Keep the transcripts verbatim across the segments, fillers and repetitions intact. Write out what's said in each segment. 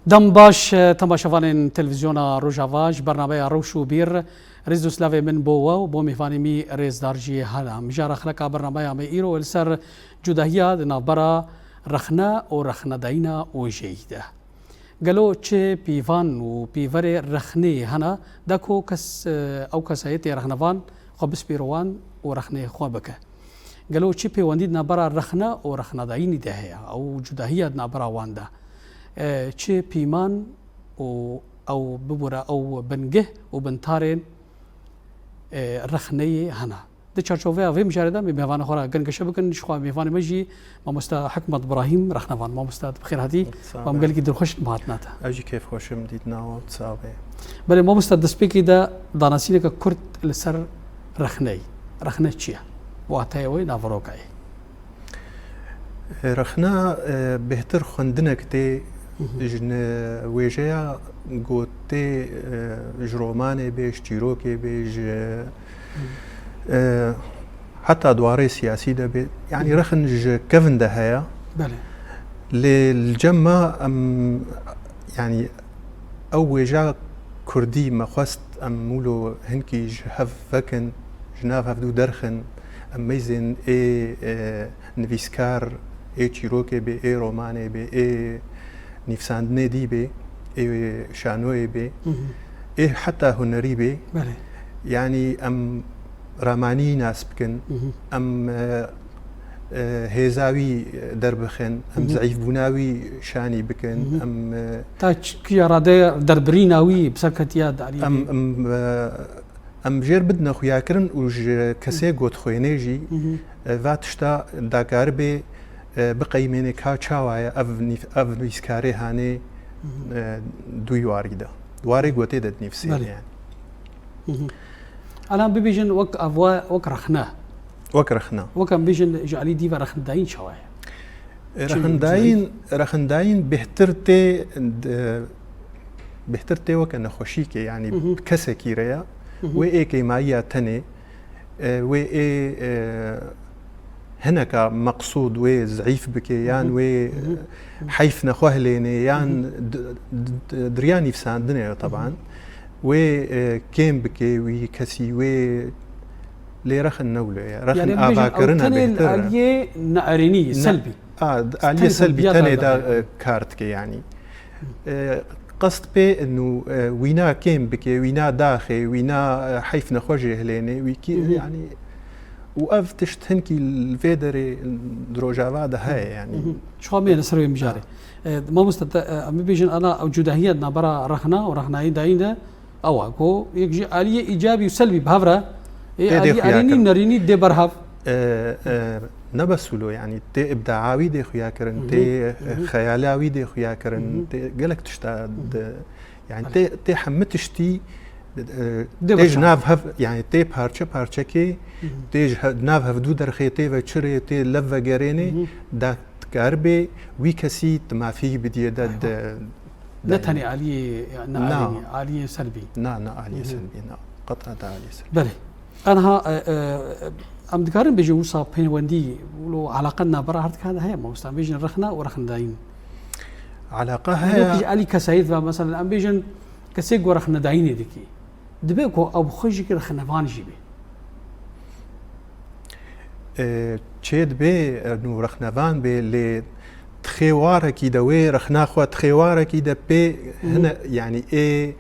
Dem baş, temaşevanên televîzyona Rojava, ji bernameya Rewş û Bîr, rêz û slavê min bo we û bo mêvanê mî rêzdar jî hene. Mijara xeleka bernameya me îro li ser cudahiya di navbera rexne û rexnedayîna wêjeyî de. Gelo çi pîvan û pîverê rexneyê hene, da ku kes, ew kesayetê rexnevan xwe bispêro wan û rexneyê xwe bike? Gelo çi pêwendî di navbera rexne û rexnedayînî de heye? Ew cudahiya di navbera wan de, e, çi pîman û ew bibûre ew bingeh û bintarên, e, rexneyê hene? Di çarçoveya vê mijarê de em ê mêvanê xwe re gengeşe bikin. Ji xwe mêvanê me jî mamoste Hikmet Birahîm, rexnevan. Mamoste, tu bi xêr hatî. Sağ ol. Em gelekî dilxweş in bi hatina te. Ez jî kêfxweş im dîtina we, sağ be. Belê mamoste, destpêkê de danasîneke kurt li ser rexneyê. Rexne çi ye? Wateyê wê, naveroka wê. Rexna, e, bêhtir xwendinek tê. Mhm. Ji ne-, wêjeya ku tê, e, ji romanê bê, ji çîrokê bê, ji, e, heta di warê siyasî de bê. Yanî Mhm. rexin ji kevin de heye. Belê. Lê li cem me em, yanî ew wêja kurdî me xwest em wilo hinkî ji hev vekin, ji nav hevdû derxin, em meyzên ê, e, nivîskar, ê çîrokê bê, ê romanê bê, ê nivîsandinê dî bê, ê şanoyê bê, Mhm. ê heta hunerî bê. Belê. Yanî em ramanî nas bikin, Mhm. em, e, e, hêza wî derbixin, em Mhm. zeîfbûna wî şanî bikin, Mhm. em, e, Ta ç-, kîja rade derbirîna wî bi ser ketiya di aliyê em, dê? em, e, em jêr bidine xuyakirin û ji kesê Mhm. gotxwênê jî, Mhm. e, va tişta dakaribe, e, biqeymêne ka çawa ye ev nîf-, ev nivîskarê hanê, Mhm. e, dû warî de. Di warê gotê de dinivîsêne Belê. yani. Mhm. Alan bibêjin wek ev, wek rexne. Wek rexne. Wek em bêjin ji alî dî ve rexnedayîn çawa ye? E, Çi rexindayîn, rexindayîn bêhtir tê, de, bêhtir tê weke nexweşîkê, yanî Mhm. kesekî re ya. Mhm. Wê ê kêmayiya tenê, e, wê ê, e, hineka meqsûd wê zeîf bike, yan Mhm. wê, Mhm. e, heyf nexwe hilêne, yan Mhm. d-, d-, d-, diriya nîvsandinê ye, teban. Mhm. Wê, e, kêm bike wî kesî, wê lê rexin ne wilo ye. Rexin Yani, bêjin, ew avakirine tenê li bêhtir e. Aliyê neerênî, Ne-, selbî. A, d-, aliyê Tenê selbî, selbîyata tenê de, de. e, kar dike, yanî. E, qest pê inu, e, wîna kêm bike, wîna daxê, wîna, e, heyf nexwe jê hilêne, wî kî, Mhm. yanî, û ev tişt hinkî li vê derê di Rojava de heye, yanî. Mhm. Çawa me li ser wê mijarê? Ha. E, mamoste, te, e, em bibêjin ana ew cudahiya di navbera rexna û rexnayî dayîn de, Ew e ku yek jî aliyê îcabî û selbî bi hev re, ê Tê dê aliyê xuya erênî û kirin. nerênî dê berhev. E, e, ne bes wilo, yanî tê îbdaa wî dê xuya kirin, Mhm. tê, e, Mhm. xeyala wî dê xuya kirin, Mhm. tê gelek tişta Mhm. de, yanî Belê. tê, tê hemî tiştî, e, Dê tê ji berçav. nav hev, yanî tê parçe parçekê, Mhm. tê ji he-, nav hevdû derxê tê ve çirê, tê lev vegerênê, Mhm. da dikaribe wî kesî tu mafî bidiyê de Eywa. de, Ne de tenê aliyê, ya, ne Na. aliyê, aliyê selbî. Na, na aliyê Mhm. selbî, na. Qet'a de aliyê selbî. Belê. Anha, e, e, em dikarin bêjin wisa pêwendî, wilo alaqa navbera her dikan de heye, mamoste. Em bêjin rexna û rexnedayîn. Alaqa Wilo heye. Ku ji alî kesayet ve, mesela, em bêjin kesê ku rexnedayînê dikî. Dibe ku ew bi xwe jî rexnevan jî be. E, çê dibe, e, nû rexnevan bê, lê di xêwarekî de wê rexna xwe di xêwarekî de pê Mhm. hine, yanî ê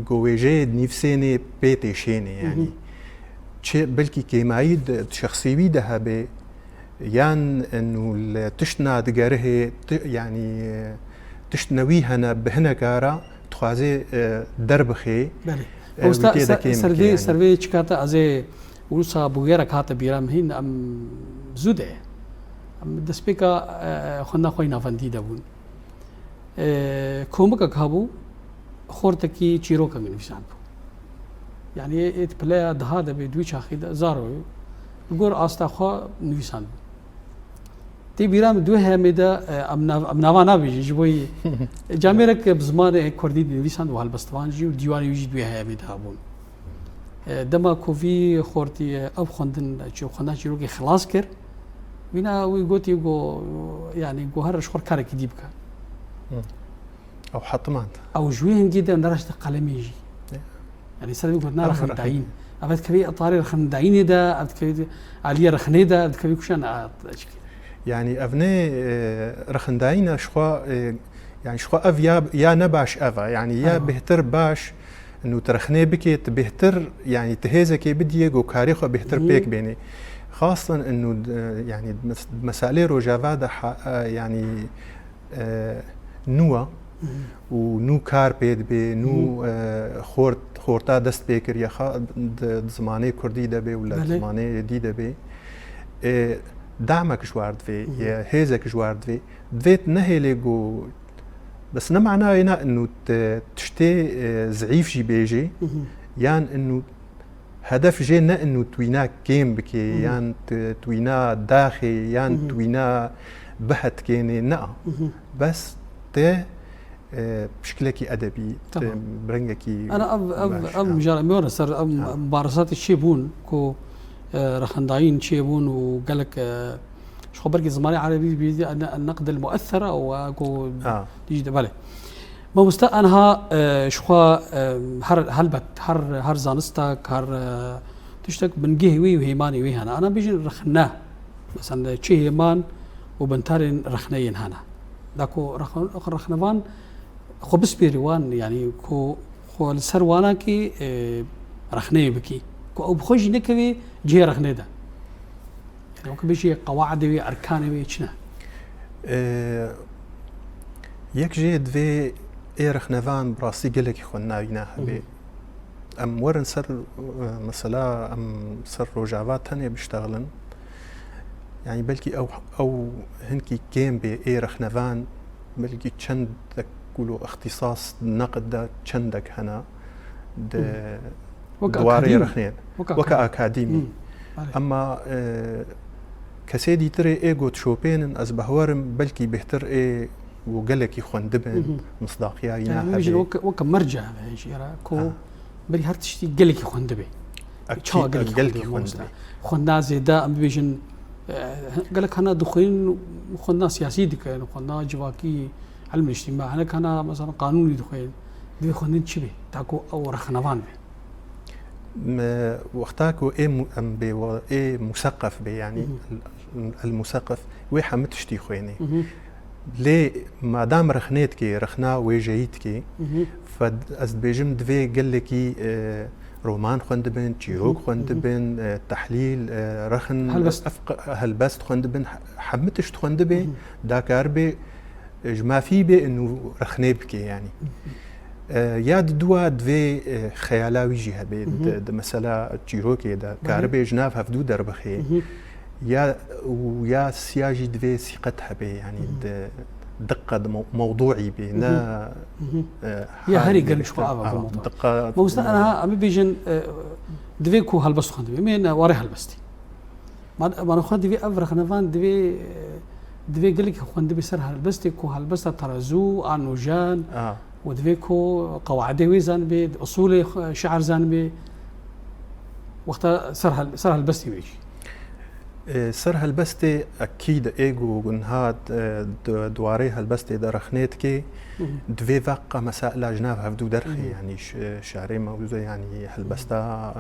ku wêjeyê dinivîsênê pê têşênê, yanî. Mhm. Çê belkî kêmayî di, di şexsê wî de hebe, yan, e, nû li tişt nadigerihe, ti-, yanî, e, tişt newî hene bi hineka re dixwaze, e, derbixê, Belê. e, Mamoste, wî tê de ser, kêm ser bike, vê, yanî. ser vê çika te ez ê wisa bûyerek hate bîra min hîn, em zû de. Em destpêka, e, xwendina xwe yî navendî de bûn. E, komikek hebû, xortekî çîrokek nivîsandbû. Yanî ê, ê di pileya diha de bê, di wî çaxî de, Zaroyê, li gor asta xwe nivîsandbû. Tê bîra min di wê heyamê de, e, em nav-, em nava nabêjin ji bo yî. Camêrek bi zimanê kurdî dinivîsand û helbestvan jî û dîwanê wî jî di wê heyamê de hebûn. E, dema ku vî xortî, e, ev xwendin, çi-, xwendina çîrokê xilas kir, wîna wî gotî ku, yanî ku here ji xwe karekî dî bike. Hı. Ew hetiman. Ew ji wê hingê de nereşte qelemê jî. Ya. Yanî ser wî gotina Ew rexindayîn. Ev dikevî itarê rexindayînê de, ev dikevî aliyê rexnê de, ev dikevî kuşan a çikî. Yanî ev ne, e, rexindayîn e, ji xwe, e, yanî ji xwe ev ya, ya ne baş ev e. Yanî ya Ewa. bêhtir baş, nû tu rexnê bikê, tu bêhtir, yanî tu hêzekê bidiyê, ku karê xwe bêhtir Hı. pêk bênê. Xastan nû, e, yanî mes-, meselê Rojava de ha-, e, yanî e, nû e Mhm. û nû kar pê dibe, nû, Mhm. e, xort-, xorta dest pê kiriye, xa-, di, di zimanê kurdî de bê û li Belê. zimanê dî de bê. E, damek ji war divê, Mhm. ye hêzek ji war divê. Divê tu nehêlê ku, bes ne manayê ne inu te tiştê, e, zeîf jî bêjê, Mhm. yan inu Hedef jê ne inu tu wîna kêm bikê, Mhm. yan tu, tu wîna daxê, yan Mhm. tu wîna bihetkênê, ne. Mhm. Bes te, e, pişkilekî edebî, Tamam. te bi rengekî Ana ev, ev, baş, ev ha. mijara me were ser, ev Ha. mubaresatê çê bûn ku, e, rexendayîn çê bûn û gelek, e, Ji xwe belkî zimanê erebî bî, ne-, neqd el mu'esser û ku Ha. dîj de, belê. Mamoste, enha, e, ji xwe, e, her, helbet, her, her zanistek, her, e, tiştek bingehê wî û hêmanê wî hene. Ana bêjin rexne. Mesela çi hêman û bintarên rexneyên hene. Da ku rexne-, rexnevan xwe bispêrî wan, yanî ku xwe li ser wanakî, e, rexneyê bikî. Ku ew bi xwe jî nekevê cihê rexnê de. Yanî weke bêjî qewaidê wê, erkanê wê çi ne? Ee, yek jê divê ê rexnevan bi rastî gelekî xwe nayîna hebê. Hı hı. Em werin ser, e, mesela em ser Rojava tenê biştexilin. Yanî belkî ew, ew hinkî kêm bê ê rexnevan, belkî çendek wilo îxtîsas neqd de çendek hene di Hı. Weke diwarê akademî. rexnên. Weke Weke akademî. akademî. Hı. Belê. Ema, e, kesê dîtirê ê got şopênin, ez behwerim belkî bêhtir ê û gelekî xwendibin, Hı hı. misdaqiya yî Yani, ne bibêjin hebê. weke, weke merce hebe jî ra, ku Ha. berî her tiştî gelekî xwendibê. Ekî, Çawa gelekî gelekî xwendibê, mamoste? xwendibê. Xwendina zêde, em bibêjin, e, gelek hene dixwînin, xwendina siyasî dikin, xwendina civakî, ilm îctîma, hinek hene, mesela, qanûnî dixwînin. Divê xwendin çi bê? Ta ku ew rexnevan bê. Me, wexta ku ê mu-, em bê we-, ê museqef bê, yanî Mhm. el, el museqef, wê hemû tiştî xwênê. Mhm. Lê madam rexnê dikê, rexna wêjeyî dikê, Mhm. fe d-, ez dibêjim divê gelekî, e, roman xwendibin, çîrok Mhm. xwendibin, e, tehlîl, e, rexin, Helbest. efq-, helbest xwendibin, he-, hemû tişt xwendibê, Mhm. da karibê, e, ji mafî bê û rexnê bike, yanî. Mhm. E, ya di dua divê, e, xeyala wî jî hebe, Mhm. di, di mesela çîrokê de, Belê. karibê ji nav hevdû derbixê. Mhm. Ya, û ya siya jî divê sîqet hebe, yanî Mhm. di diqe di mew-, mewdûî bê, ne, Mhm. Mhm. e, Ya hal herî bê germ ji xwe bêhtir. ava Ava, mewdû. diqe Mamoste, mewdû. Enha, em bibêjin, e, divê ku helbest xwendibê. Em ê ne warê helbestî. Ma-, mano xwe divê ev rexnevan divê, divê gelekî xwendibê ser helbestê ku helbesta terezû, a nûjen, A. û divê ku qewaidê wê zanibê, usulê xwe, şi'er zanibê, wexta ser hel-, ser helbestê wê jî. E, ser helbestê ekîd ê ku niha, e, di, di warê helbestê de rexnê dikê, Hı hı. divê veqa mesaila ji nav hevdû derxê, Hı hı. yanî ş-, şarê mewzû, yanî helbesta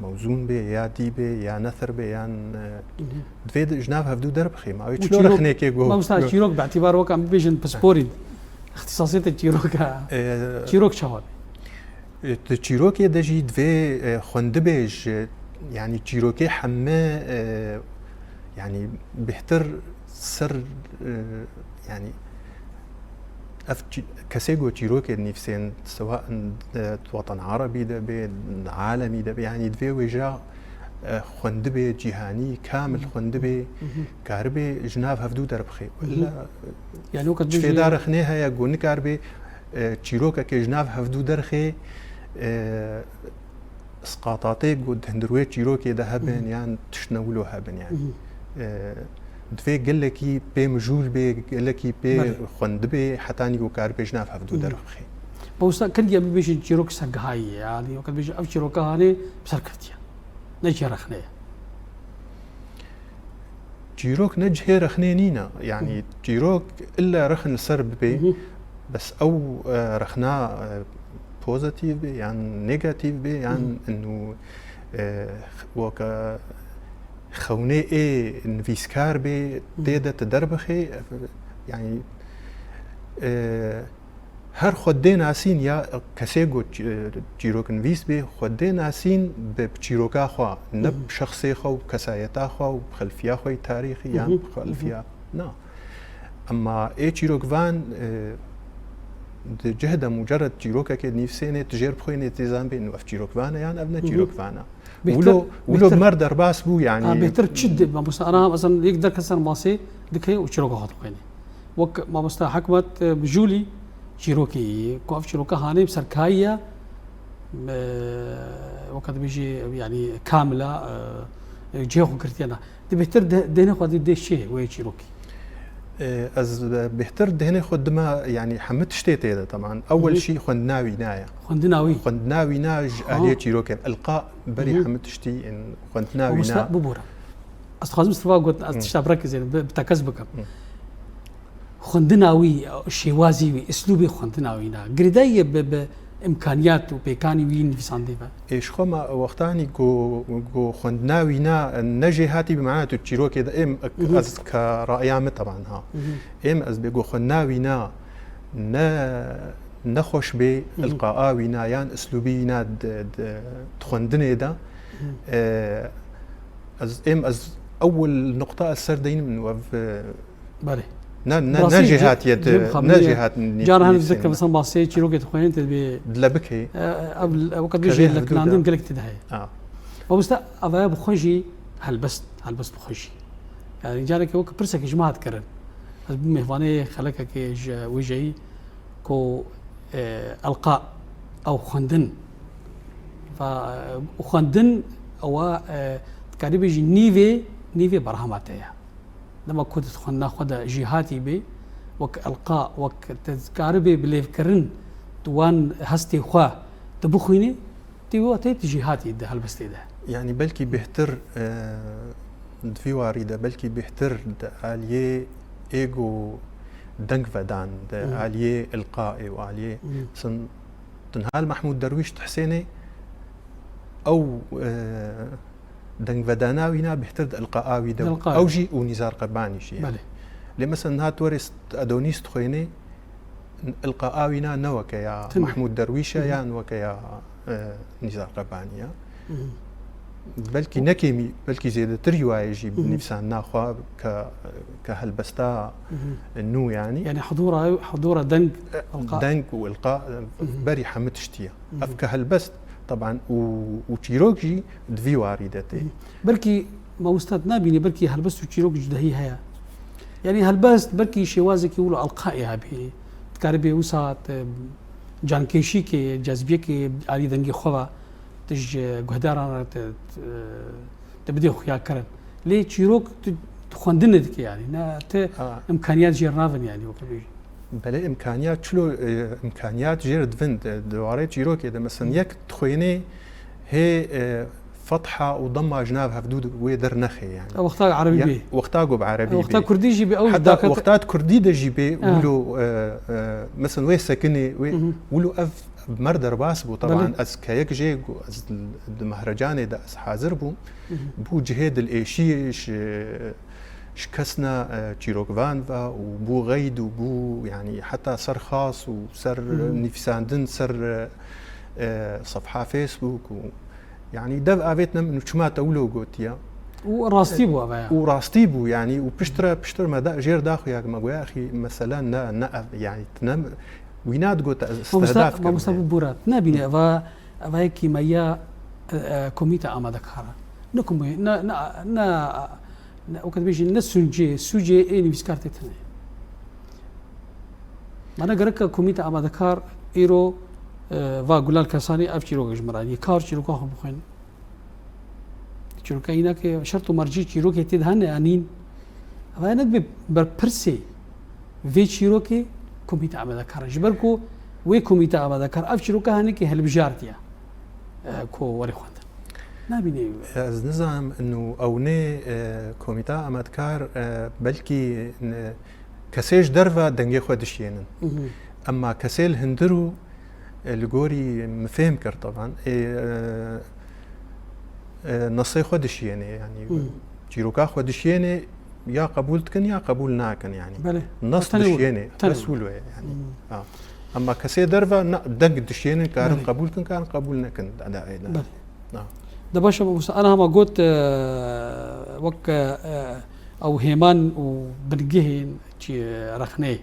mewzûn bê, ya dî bê, ya nethir bê, yan, e, Hı hı. divê di, ji nav hevdû derbixê. Ma wê Û çilo çîrok, rexnêkê go-, mamosta, go- çîrok bi îtîbar wek em bibêjin pisporîn. Îxtîsasiyeta çîroka. E, Çîrok çawa bê? E, di çîrokê de jî divê, e, xwendibê ji, yanî çîrokê heme, e, yanî bêhtir ser, e, yanî ev çî-, kesê ku çîrokê dinivîsên, sewa in, e, di Watan Erebî de bê, di alemî de bê, yanî divê wêja, e, xwendibê cîhanî, kamil Mhm. xwendibê, Mhm. karibê ji nav hevdû derbixê. Mhm. Illa Yani weke çi dibêjî fêda rexnê heye ku nikaribê, e, çîrokekê ji nav hevdû derxê, e, sqatatê ku di hundir wê çîrokê de hebin Mhm. yan tiştine wilo hebin yani. Mhm. E, divê gelekî pê mijûl bê, gelekî pê Belê. xwendibê, hetanî ku karibê ji nav hevdû Mhm. derbixê. Mamosta, kengî em bibêjin çîrok sergihayî ye, yani weke dibêjin ev çîroka hanê bi ser keftiye. Ne cihê rexnê ye. Çîrok ne cihê rexnê nîne. Yanî Hı. çîrok ille rexin li ser bibê. Hı hı. Bes ew, e, rexna, e, pozîtîf bê yan negatîf bê yan Mhm. inu, e, weke xewnê ê nivîskar bê, Mhm. tê de tu derbixê, e, yanî, e, her xwe dê nasîn ya kesê ku çî-, çîroknivîs bê, xwe dê nasîn bi çîroka xwe, ne Mhm. bi şexsê xwe û kesayeta xwe û bi xelfiya xwe yê tarîxî yan Mhm. bi xelfiya, Mhm. na. Ema ê çîrokvan, e, di cih de mucerred çîrokekê nivîsênê, tu jêr bixwînê tê zanbê, inu ev çîrokvan e yan ev ne Mhm. çîrokvan e. Bêhtir, Wilo, wilo bêhtir. mer derbas bû, yanî Ha, bêhtir çi di-, mamoste, ana, mesela, yek derkesen masê dike û çîroka xwe dixwîne. Wek mamoste Hikmet, e, bi Jûlî çîrokê, ku ev çîroka hanê bi serkayî ye, e, weke dibêjî, yanî kamil e, e, cihê xwe girtiye na. Di bêhtir de-, dehnê xwe dî dê çi wê çîrokî? E, ez, e, bêhtir dehnê xwe dima, yanî hemû tiştê tê de teman. Ewel Hı hı. şî xwendina wîna ye. Xwendina wî? Xwendina wîna ji Ha. aliyê çîrokê. Îlqa berî Hı hı. hemû tiştî in xwendina Mamoste, wîna. bibûre. Ez dixwazim siva got, ez Hı. tişta birekizênim, bi, bi tekez bikim. Hı. Xwendina wî, şêwazî wî, îslûbê xwendina wî na girêdayî ye bi, bi îmkaniyat û pêkanî wî nivîsandê ve? Ê, ji xwe ma wextanî ku, ku xwendina wî na ne jêhatî bi mana tu çîrokê de êm, Mhm. ez ke raya min teban ha. Mhm. Êm ez bê ku xwendina wî na ne, nexweş bê, Mhm. îlqaa wî na yan îslûbî wî na di, di, di xwendinê de, Mhm. e, ez, êm ez ewil nuqta ez ser deynim û ev, e, Belê. Ne, ne, Bi rastî ne jê-, jêhatiyet, cem ne xemilî ye. jêhat nî-, Cara hin nîvsên dike, de. Mesela masê çîrokê dixwînin, te dibê Dile bikê. E, ev, ev, weke dibê Kevê jê hevdû leknandin da. gelek tê de heye. A. Mamoste, ev e bi xwe jî helbest, helbest bi xwe jî. Yani, careke weke pirsekê ji me hat kirin. Ez bûm mêvanê xelekekê ji wêjeyî ku, e, îlqa ew xwendin. Va, e, xwendin ew e, e, dikarî bêjî nîvê, nîvê berhema te ye. Dema ku tu di xwendina xwe de jêhatî bê, wek îlqa, wek te dikaribê bi lêvkirin tu wan hestê xwe tu bixwînî, tê wê wateyê tu jêhatî di helbestê de. Yanî belkî bêhtir, e, di vî warî de, belkî bêhtir di aliyê êgo deng vedan, di Hı. aliyê îlqaê û aliyê, Hı. mesela, tu niha li Mehmûd Derwîş dihesênê, ew, e, dengvedana wî na bêhtir di îlqaa wî de bû. Îlqa. Ew jî û Nîzar Qebanî jî ye. Belê. Lê mesela niha tu werê st-, Adonis dixwênê, îlqaa wî na ne weke ya Tune. Mehmûd Derwîş e Hı hı. yan weke ya, e, Nîzar Qebanî ye. Hı hı. Belkî Hı. ne kêmî, belkî zêdetir wayê jî Hı hı. nivîsandina xwe ke, ke helbesta Hı hı. nû yanî. Yani hudura, hudura deng, E, îlqa. deng û îlqa, e, Hı hı. berî hemû tiştî ye. Hı hı. Ev ke helbest, teban, û, û çîrok jî di vî warî de tê. Hı hı. Belkî mamoste nabînî, belkî helbest û çîrok cudahî heye. Yani helbest belkî şêwazekî wilo îlqaê hebî. Dikaribê wisa te cankêşîkê, cezbiyekê alî dengê xwe ve tu ji guhdaran re te, te, te bidê xuya kirin. Lê çîrok tu, tu xwendinê dike yani. Ne te Ha. îmkaniyat jê re navin yani, weke bêjî. Belê, îmkaniyat çilo, e, îmkaniyat jê re divin, e, di warê çîrokê de, mesela, Hı. yek dixwênê hê, e, fetha û demma ji nav hevdû di-, wê dernexê, yani. E, wexta erebî Ya, bê. wexta ku bi erebî E, wexta bê. kurdî jî bê, ew Heta dakate- wexta di kurdî de jî bê, Ha. wilo, e, e, mesela wê sekinê, wê, Hı hı. wilo ev mer derbas bû, teban Belê. ez keyek jê ku ez di mehrecanê de ez hazir bûm, Hı hı. bû cihê dilêşiyê ji, ji kesna, e, çîrokvan ve û bû xeyd û bû, yanî heta ser xas û ser Hı hı. nivîsandin, ser, e, sefha Facebook û, yanî dev avêtine min û çima te wilo gotiye. Û rastî bû eve ya. Û rastî bû, yanî û piştre, piştre me da, jêr daxuya me goya, axî, mesele ne, ne ev, yanî tu ne, wî nadigot ez Mamoste, istihdaf kirim. mamoste bibûre, tu nabîne eva, eva yekî me ya, e, e, komîte amadekar e. Ne komî-, ne, ne, ne, ne, weke dibêjin, ne suncê, sûcê ê nivîskar tê tune. Mana gerek e komîte amadekar îro, e, va Gulal Kesanî ev çîroka ji min re anî. Kar çîroka xwe bixwîn. Çîroka îna ke şert û mercî çîrokê tê de hene anîn. Eva ne dibe berpirsê vê çîrokê komîte amadekar e. Ji ber ku wê komîte amadekar ev çîroka hene ke hilbijartiye, e, ku were xwendin. Nabîne. Ez nizanim inu ew nê, e, komîta amadekar, e, belkî ne, kesê ji derve dengê xwe dişiyênin. Mhm. Emma kesê li hundir û, e, li gorî min fêm kir, teban, ê, e, e, nesê xwe dişiyêne, yanî Hmm. çîroka xwe dişiyêne, ya qebûl dikin ya qebûl nakin, yanî. Belê. Nas Tenê wilo. dişiyêne, Tenê bes wilo. wilo ye, yanî. Hmm. Ha. Emma kesê derve na, deng dişiyêne, karin Belê. qebûl kin, karin qebûl nekin, edayê de. Belê. Ha. De baş e, Musa, ana hema got, e, wek, e, ew hêman û bingehên çi, rexnê.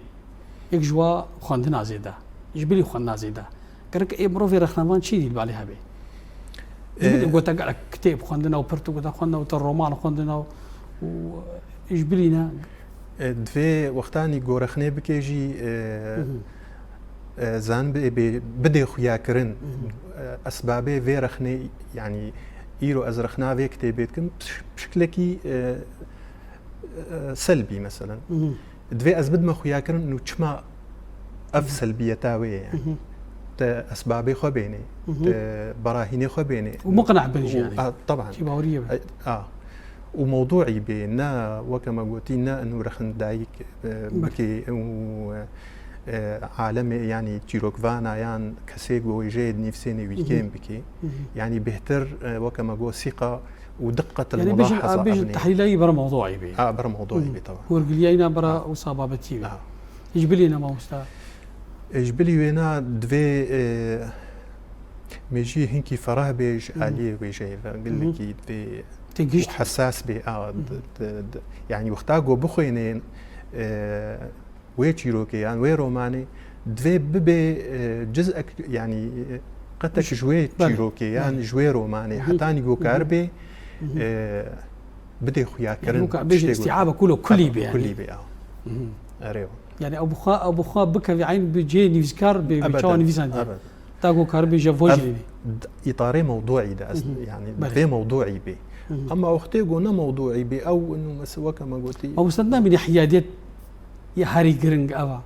Yek ji wa xwendina zêde. Ji bilî xwendina zêde. Gerek ê mirovê rexnevan çi dî li balê hebe? Ji bilî Ê, gote gelek kitêb xwendina û pirtûk gote xwendina û te roman xwendina û, û ji bilî ne. Ê, divê wextanî ku rexnê bike jî, ê, Mhm. ê, zanibê bê, bidê xuyakirin. Mhm. Ê, esbabê vê rexnê, yanî îro ez rexna vê kitêbê dikim, piş-, pişklekî, ê, ê, selbî, meselen. Mhm. Divê ez bidime xuyakirin û çima ev Mhm. selbiyeta wê ye, yani. Mhm. Te esbabê xwe bênê, Mhm. te berahînê xwe bênê. Û muqna bin jî, Û, yani. a, taban. Jî baweriyê be. A, a. Û mewduî bê, ne weke me gotî, ne inu rexindayîk, e, Belê. bikê û, e, alemê, yani çîrokvana yan kesê ku wêjeyê dinivîsênê wî Hı hı. kêm bikê. Hı hı. Yani bêhtir, e, weke me got, sîqa û diqqet Yani bêjin, al-mulahaza a, bêjin ebnê. tehlîleyî bera mewduî bê. A, bera mewduî Hı. bê, taban. Wergiliyayîna bera Ha. wisa babetî bê. Ha. Ji bilî ne mamosta. E, ji bilî wêna divê, e, mêjî hinkî ferah bê ji Hı hı. aliyê wêjeyê ve. Hı hı. Gelekî divê Tê gişt. û hesas bê. A, Hı hı. d-, d-, d-, yani wexta ku bixwênê, e, wê çîrokê yan wê romanê divê bibe, e, cizek, yani, e, qetek Ji-, ji wê belê, çîrokê yan belê. ji wê romanê Hı hı. hetanî Hı hı. ku karibê, Hı hı. e, bidê xuyakirin Yani weka bêjin tiştê ku istiabe kulo kulî Tabii, be yani. kulî be, ya. Hı hı. Erê. Yani ew bi xwe, ew bi xwe bikevî eyn bi cihê nivîskar bê, bi Ebeden, çawa nivîsan diye. ebeden. Ta ku karibê je Ev vojînê. d-, îtarê mewduî de ez, Hı hı. yani Belê. vê mewduî bê. Hı hı. Ama wextê ku ne mewduî bê, ew inu mes-, weke me gotî. Mamosta, tu namînî hiyadiyet ya herî giring ev a.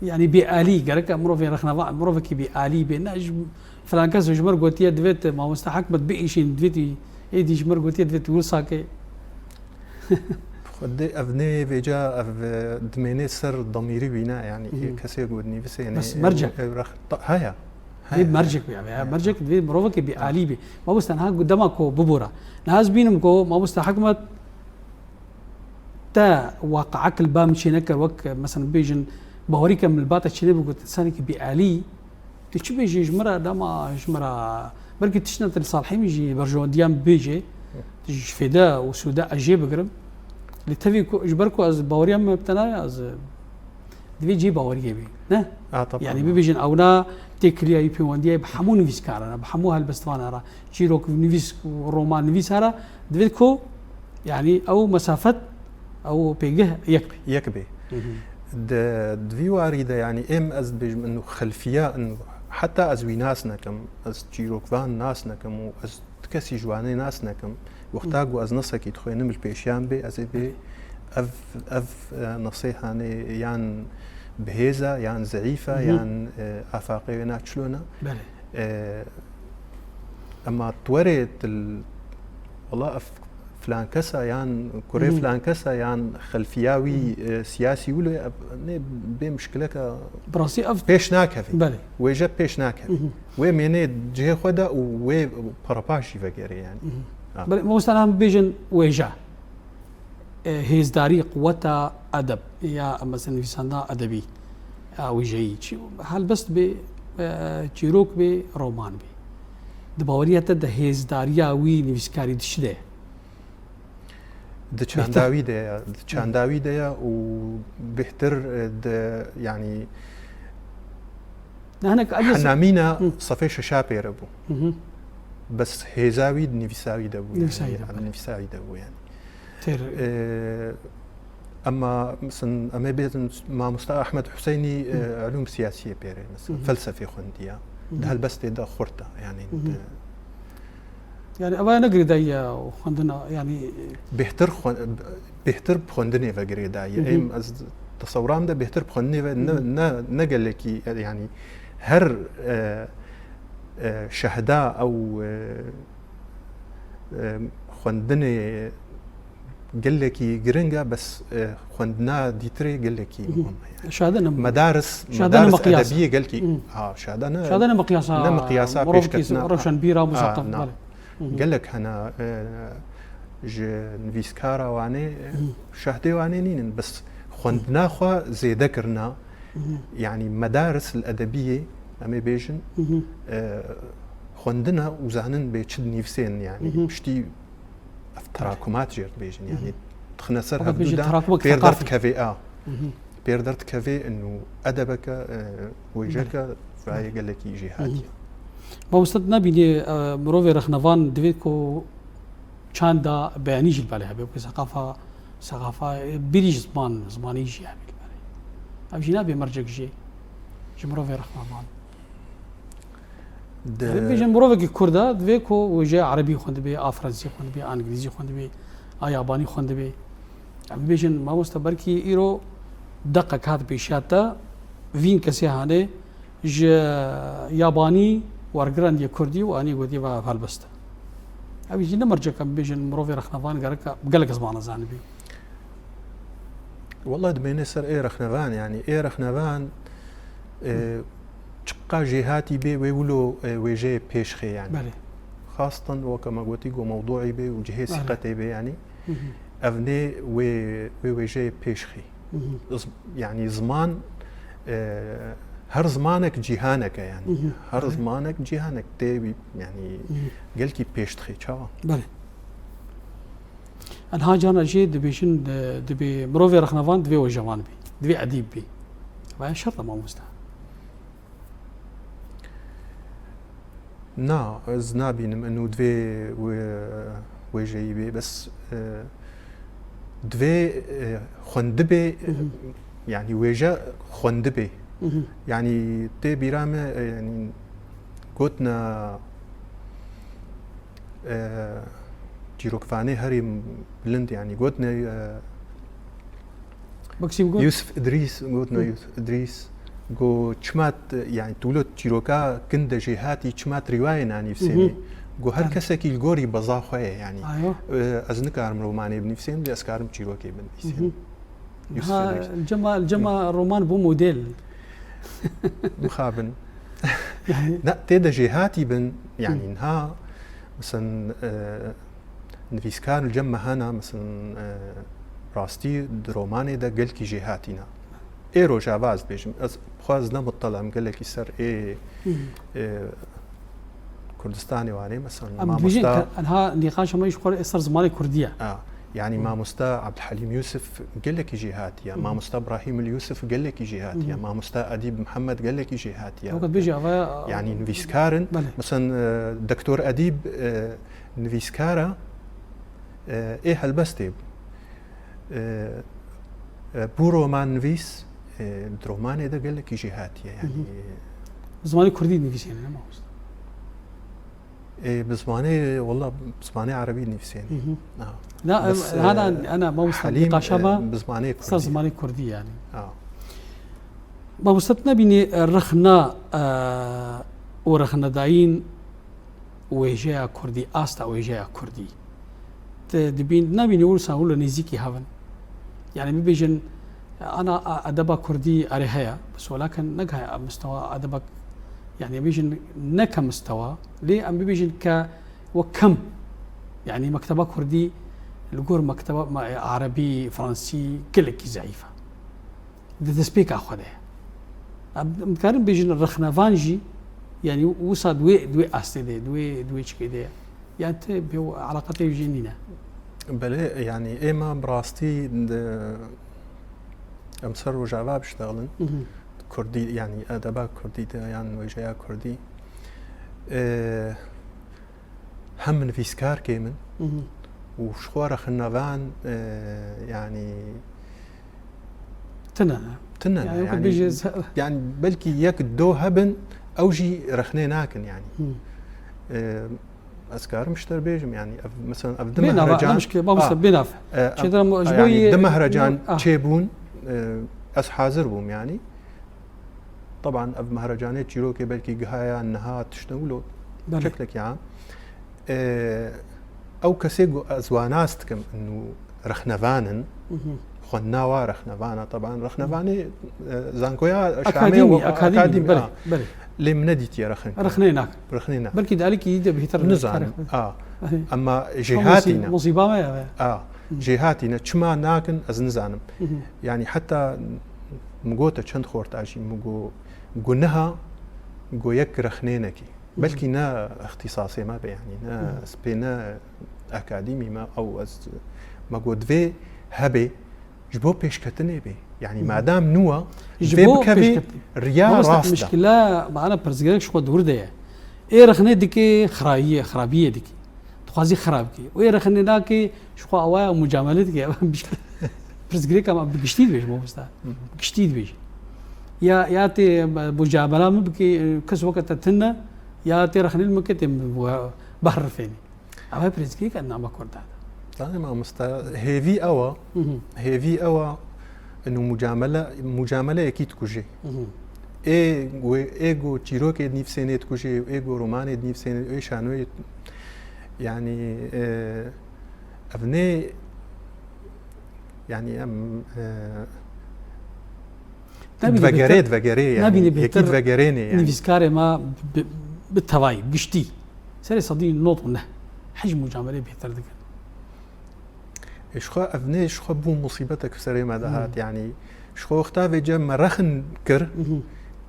Yani bêalî, gerek e mirovê rexneva, mirovekî bêalî bê. Ne ji filan kes ji mir gotiye divêt mamosta Hikmet biîşîn, divêt êdî ji mir gotiye divêt wisa ke. Xwedê ev nê vêca ev, e, dimênê ser demîrî wî ne, yani Hı. kesê ku dinivîsê Bes ne, mercek. ew, ew rex-, ta-, haya. Haya, Vê haya. mercek bê, ya, Haya. mercek divê mirovekî bêalî bê. Mamosta niha gu-, dema ku bibora. Niha ez bînim ku mamosta Hikmet te waqiek li ba min çênekir, wek, mesela, bibêjin, bawerî ke min li ba te çênebû, got, insanekî bêalî, tu çi bêjî ji min re, dema ji min re, belkî tiştine tu li salihê min jî berjewendiya min bêjê, tu ji fêde û sûde ez jê bigirim. Lê tevî ku, ji ber ku ez baweriya min bi te nayê, ez, divê cihê baweriyê bê. Ne? A, tabii. Yani bibêjin, ewna têkiliya wî pêwendiyê bi hemû nivîskaran re, bi hemû helbestvanan re, çîroknivîs û romannivîsan re, divê ku, yani ew mesafet, ew pêgeh yek be. Yek be. Hı hı. Di, di vî warî de, yani êm ez dibêjim, inu xelfiya, inu heta ez wî nas nekim, ez çîrokvan nas nekim û ez tu kesî ji wanê nas nekim. Wexta Hı. ku ez nesekî dixwênim li pêşiyan bê, ez ê bê ev, ev, e, nesê hanê yan bi hêz e, yan zeîf e, Hı hı. yan, e, afaqê wê na çilo ne. Belê. E, ema tu werê tu l-, wela ev filan kes e, yan kurê Hı hı. filan kes e, yan xelfiya wî, Hı hı. e, siyasî wilo ye, ev, nê bê mişkileke Bi rastî ev pêş nakeve. Belê. Wêje pêş nakeve. Hı hı. Wê mênê cihê xwe de û wê perepaj jî vegerê yani. Mhm. Ha. Belê, mamoste, em bibêjin wêje. E, hêzdarî, quweta edeb ya, mesela, nivîsandina edebî, ya wêjeyî. Çi, helbest bê, e, çîrok bê, roman bê. Di baweriya te de hêzdariya wî nivîskarî di çi de ye? Di Bêhtir. çanda wî de ye, di çanda wî de ye û bêhtir, e, di, yanî, Ne, hinek aciz. Hennamîna Hı. sefê şeşa pêre bû. Hı hı. Bes hêza wî di nivîsa wî de bû, Nivîsa yanî, wî de bû. nivîsa wî de bû, yanî. Têr. E, Ema, misin, em ê bêtin mamosta Ahmed Huseyinî, Hı. e, elûm siyasiyê pêrê, misin, Hı hı. felsefê xwendiya. Hı hı. Di helbestê de xurt e, yanî, Hı hı. di Yani, eva ne girêdayî ye xwendina, yani Bêhtir xwe-, bêhtir bi xwendinê ve girêdayî ye. Hı hı. Êm ez tesewran de bêhtir bi xwendinê ve ne, Hı hı. ne, ne gelekî, yani, her, e, e, şehda ew, e, e, xwendinê Gelekî giring e, bes, e, xwendina dîtirê gelekî muhim e yani. Şade ne Medaris, Şade ne medaris miqyas e. edebiyê gelkî, ha, şade ne, Şade ne miqyasa ne miqyasa mirovekî pêşketina. rewşenbîr a Ha, musaqef. na. Belê. Gelek hene, e, ji nivîskara Wanê, e, şahdê Wanê nînin, bes xwendina xwe zêde kirina. Yani medaris li edebiyê, em ê bêjin, e, xwendina û zanin bê çi dinivîsên yani. Piştî ev terakumat jê dibêjin yani. Dixine ser Fakat bêjin hevdû de terakumek pêr thekafî. derdikeve a. Pêr derdikeve û edebeke, e, wêjeke vayê gelekî jêhatî ye. Mamoste, tu nabînî, e, mirovê rexnevan divê ku çanda beyanî jî li belê hebe, ku seqafa, seqafa, e, birî ji ziman, zimanî jî hebe li belê. Ev jî nabe mercek jê, ji mirovê rexnevan. Di- Em bêjin mirovekî Kurd e, divê ku wêjeya erebî xwendibê, a fransî xwendibê, a îngilîzî xwendibê, a yabanî xwendibê. Em bêjin mamoste, belkî îro deqek hat pêşiya te, vîn kesê hane ji yabanî wergirandiye kurdî û anî gotiye va helbest e. Ev jî ne mercek em bêjin mirovê rexnevan gerek gelek zimana zanibî. Wela dimêne ser ê rexnevan, yani ê rexnevan, e, çiqa jêhatî bê wê wilo, e, wêjeyê pêşxê yani. Belê. Xastan weke me gotî go mewduî bê û cihê Belê. sîqetê bê yani. Ev nê wê, wê wêjeyê pêşxê. Z- yani ziman, e, her zimanek cîhanek e yani. Her zimanek cîhanek tê yani gelkî pêşdixê çawa. Belê. Enha cana jê dibêjin, e, dibê mirovê rexnevan divê wejevan bî, divê edîb bî. Vaya şert e mamoste. Na, ez nabînim inu divê wê, wêjeyî bê, bes, e, divê, e, xwendibê, yani wêje xwendibê. Yani tê bîra me, e, yani gotine, e, çîrokvanê herî bilind, yani gotine, e, Maksim got. Yusuf Idrîs, gotine Yusuf Idrîs, go çima t-, yani tu wilo çîroka kin de jêhatî, çima tu rîwayê nanivîsênî? Go her kesekî li gorî beza xwe ye yani. Ayo. E, ez nikarim romanê binivîsêm, lê ez karim çîrokê binivîsêm. Yusuf Ha, Idrîs. Cema, Cema roman bû model. Mixabin. Na, tê de jêhatî bin, yani niha, mesela, e, nivîskar li cem me hene, mesela, e, rastî di romanê de gelkî jêhatî ne. Ê rojava ez dibêjim, ez xwe ez ne muttala im gelekî ser ê, e, Kurdistanê Wanê, mesela, Em dibêjin mamosta ke enha nîqaşa me ji xwe ser zimanê kurdî ye. A, yani mamosta Abdulhalim Yusuf gelekî jêhatî ye, mamosta Brahim Yusuf gelekî jêhatî ye, mamosta Edîb Mihemed gelekî jêhatî ye. Fakat bêje ava Yani nivîskar in. Belê. Mesela, e, Doktor Edîb, e, nivîskar e, e, ê helbestê bû. E, e, bû roman nivîs, e, di romanê de gelekî jêhatî ye. Yani, Zimanê kurdî nivîsîne, ne mamosta? E, bi zimanê, wela bi zimanê erebî nivîsênî. Ha. Na, Bes, hana, e, ana mamosta Helîm, nîqaşa me e, bi zimanê ser kurdî. Zimanê kurdî yani. Ha. Mamosta, tu nebînî, e, rexna, e, û rexnedayîn wêjeya kurdî, asta wêjeya kurdî. Tu dibîn, nabînî wisa wilo nêzîkî hev in. Yani bibêjin, ana, a, edeba kurdî erê heye, bes welakin ne ke mistewa edeba, yani bêjin ne ke mistewa, lê em bibêjin ke wek kem. Yani mekteba kurdî li gor mekteba me, e, erebî, fransî gelekî zeîf e. Di destpêka xwe de ye. Em, em dikarin bêjin rexnevan jî, yani wisa di wê, di wê astê de, di wê, di wê çikê de ye. Yani te pê eleqa te jê nîne. Belê, yani êma bi rastî di, em ser Rojava biştexilin. Kurdî, yani edeba kurdî de, yan wêjeya kurdî. E, hem nivîskar kêm in û ji xwe re xinnevan, e, yani Tine. Tine ne, yani, yani belkî yek do hebin, ew jî rexnê nakin yani. E, ez karim ji te bêjim yani, ev, mesela ev di mehrecan, bênav, ah, e, çêdira, yani, di mehrecan ah. Çêbûn, e, ez hazir bûm yani. Taban ev mehrecanê çîrokê belkî gihaya niha tiştewilo şeklekî am. E, ew kesê ku ez wa nas dikim û rexnevan in. Xwendina wa rexnevan e, teban rexnevanê, e, zankoya Şamê Akademî, û akademî, akademî, belê, a. Belê. Lê min nedîtiye rexin kir. Rexneyê nakin. Rexneyê nakin. Belkî di alîkî dî de bêhtir Nizanim, a. Erê. Ema jêhatî ne. Mosîba me ya. A. Jêhatî ne. Çima nakin, ez nizanim. Yani heta min gote çend xorta jî, min go, go niha, go yek rexnê nekî. Belkî ne îxtîsasê me be, yanî ne ez pê ne akademî me, ew ez me got divê hebê ji bo pêşketinê bê. Yanî madam nû e, Ji vê bo bikevê pêşketin. Riya Mamoste, rast de. Mişkile, mana pirsgirêk ji xwe dûr de ye. Ê rexnê dike xirayiyê, xirabiyê dike. Dixwazî xirab bike. Û ê rexnê nake ji xwe awaya mucamele dike. Mişkile. Pirsgirêka me bi giştî dibêjim, mamoste. Bi giştî dibêjim. Ya, ya tê mucamela min bike, kes weke te tune, ya tê rexnê min ke tê min bu-, biherifênî. Ev pirsgirêka name Kurda de. Zanî mamoste, hêvî ew e, hêvî ew e, inu mucamele, mucamele yekî dikujê. Ê wê, ê go çîrokê dinivîsênê dikujê, ê go romanê dinivîsênê, ê şanoyê, yanî, e, ev nê, yanî em, e, Nabîne divegerê, bêhtir, divegerê, yanî nabîne yekî bêhtir divegerênê, yanî. Nivîskarê me bi, bi, bi tevayî, bi giştî. Serê sedî nod û neh. Hej mucamelê bêhtir dikin. Ê, ji xwe ev nê ji xwe bû musîbetek bi serê me de hat. Yanî ji xwe wexta vêce me rexin kir,